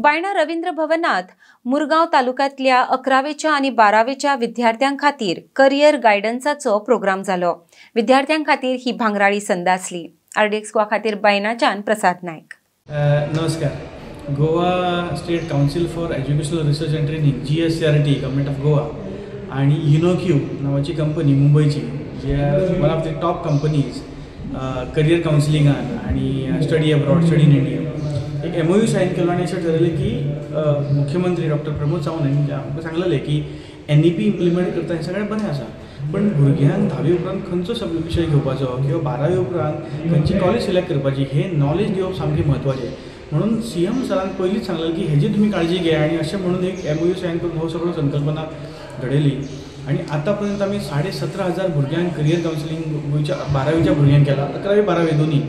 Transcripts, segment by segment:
बायणा रवींद्र भवनात मुरगांव तालुक्यांतल्या 11वेच्या आनी 12वेच्या विद्यार्थ्यां खातीर करियर गायडन्साचो प्रोग्राम जालो. विद्यार्थ्यां खातीर ही भांगराळी संद आसली. आरडीएक्स गोवा खातीर बायणाच्यान प्रसाद नायक. नमस्कार. Goa State Council for Educational Research and Training GSCERT Government of Goa आणि युनोक्यू नावाची कंपनी मुंबईची, जे one of the top companies career कावन्सिलिंगान आणि study abroad, study in India, एक एमओयू सायन केलो आनी अशें ठरयलें की मुख्यमंत्री डॉक्टर प्रमोद सावंत हांणी आमकां सांगलेलें की एनईपी इम्प्लिमेंट करता हें सगळें बरें आसा, पण भुरग्यांक 10वी उपरांत खंयचो सब विशय घेवपाचो किंवा 12वी उपरांत खंयची कॉलेज सिलेक्ट करपाची हें नॉलेज दिवप सामकें म्हत्वाचें. म्हणून सीएम सरान पयलींच सांगलें की हेजी तुमी काळजी घेया आनी अशें म्हणून एक एमओयू सायन करून हो सगळो संकल्पना घडयली. आनी आतां पर्यंत आमी 17,500 भुरग्यांक करियर कावन्सिलींग गोंयच्या 12वीच्या भुरग्यांक केला, 11वी 12वी दोनी.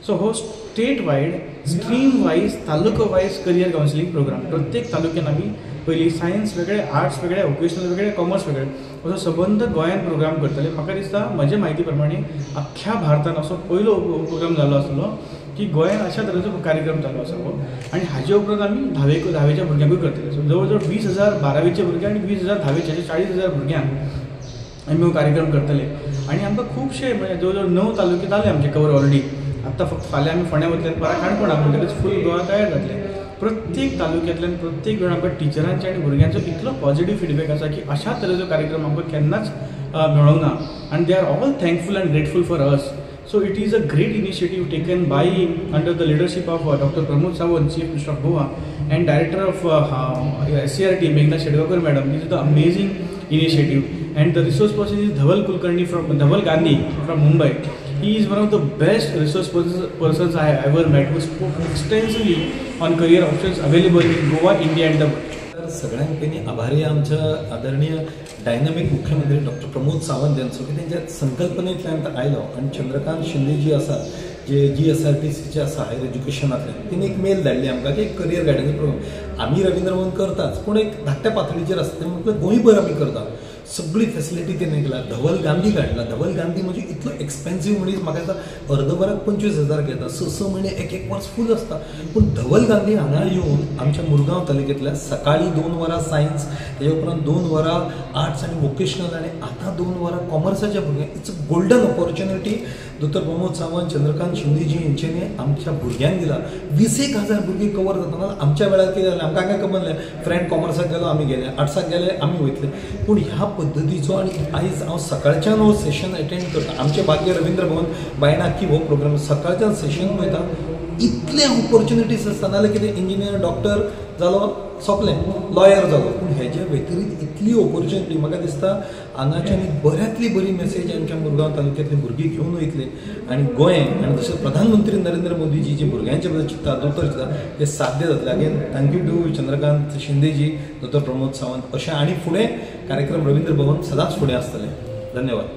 सो हो स्टेट वायड, स्ट्रीम वायज, तालुको वायज करियर कावन्सिलींग प्रोग्राम. प्रत्येक तालुक्यान आमी पयलीं सायन्स वेगळे, आर्ट्स वेगळे, वोकेशनल वेगळे, कॉमर्स वेगळे असो सबंद गोंयांत प्रोग्राम करतले. म्हाका दिसता म्हजे म्हायती प्रमाणे अख्ख्या भारतान असो पयलो प्रोग्राम जाल्लो आसतलो की गोंयांत अशा तरेचो कार्यक्रम चालू आसा हो. आनी हाजे उपरांत आमी 10वेच्या भुरग्यांकूय करतले. सो जवळ जवळ 20,000 12वीचे भुरगे आनी 20,000 10वेचे, 40,000 भुरग्यांक आमी हो कार्यक्रम करतले. आनी आमकां खुबशे म्हणजे जवळ जवळ 9 तालुके जाले आमचे कवर ऑलरेडी. आत्तां फक्त फाल्यां आमी फोंड्या वतले, परां काणकोणा, म्हणटकच फूल गोवा तयार जातले. प्रत्येक तालुक्यांतल्यान प्रत्येक वेळ आमकां टिचरांचे आनी भुरग्यांचो इतलो पॉझिटीव फिडबॅक आसा की अशा तरेचो कार्यक्रम आमकां केन्नाच मेळोंक ना आनी they are all thankful and grateful for us. So it is a great initiative taken by under the leadership of Dr. Pramod Sawant, Chief Minister of Goa, and Director of SCERT Meghna Shedgaonkar Madam. This is the amazing initiative, and the resource person is Dhaval Kulkarni from Dhaval Gandhi from Mumbai. He is one of the best resource persons I have ever met, who spoke extensively on career options available in Goa, India and the world. तर सगळ्यांत पयलीं आभारी आमच्या आदरणीय dynamic मुख्यमंत्री doctor Pramod Sawant यांचो की तेंच्या संकल्पनेंतल्यान आयलो. आनी चंद्रकांत शिंदे जी आसा, जे जीएसआरटीसीचे आसा हायर एज्युकेशनांतल्यान, तिणे एक मेल धाडली आमकां की एक करियर गायडन्स प्रोग्राम आमी रवींद्र भवन करताच, पूण एक धाकट्या पातळीचेर आसता तें म्हटल्यार गोंयभर आमी करता. सगळी फेसिलिटी तेणे केला. धवल गांधी काडला. धवल गांधी म्हणजे इतलो एक्सपेन्सीव मनीस, म्हाका दिसता अर्दवराक 25,000 घेता, 6-6 म्हयने एक एक वर्स फूल आसता. पूण धवल गांधी हांगा येवन आमच्या मुरगांव तालुक्यांतल्या सकाळीं 2 वरां सायन्स, तेजे उपरांत 2 वरां आर्ट्स आनी वोकेशनल, आनी आतां 2 वरां कॉमर्साच्या भुरग्यांक. It's a golden opportunity doctor Pramod Sawant, Chandrakant शिंदेजी हेंच्यांनी आमच्या भुरग्यांक दिला. 20,000 भुरगीं कवर जाता. आमच्या वेळार कितें जालें, आमकां कांय खबर नासलें. फ्रेंड कॉमर्साक गेलो, आमी गेले, आर्ट्साक गेले, आमी वयतले. पूण ह्या पद्दतीचो आनी आयज हांव सकाळच्यान हो सेशन अटेंड करता. आमचें भाग्य रवींद्र भवन बायणा की हो प्रोग्राम सकाळच्यान सेशन पळयता, इतले ऑपॉर्च्युनिटीज आसता. नाजाल्यार कितें इंजिनियर, डॉक्टर जालो, सोंपलें, लॉयर जालो. पूण हेजे व्यतिरिक्त इतली ऑपॉर्च्युनिटी म्हाका दिसता हांगाच्यान एक बऱ्यांतली बरी मेसेज आमच्या मुरगांव तालुक्यांतली भुरगीं घेवन वयतली आनी गोंय आनी तशेंच प्रधानमंत्री नरेंद्र मोदीजी जे भुरग्यांचे बद्दल चिंतता, दोतोर चिंतता, ते साध्य जातलें. Again thank you to Chandrakant Shindeji, doctor Pramod Sawant. अशें आनी फुडें कार्यक्रम रवींद्र भवन सदांच फुडें आसतलें. धन्यवाद.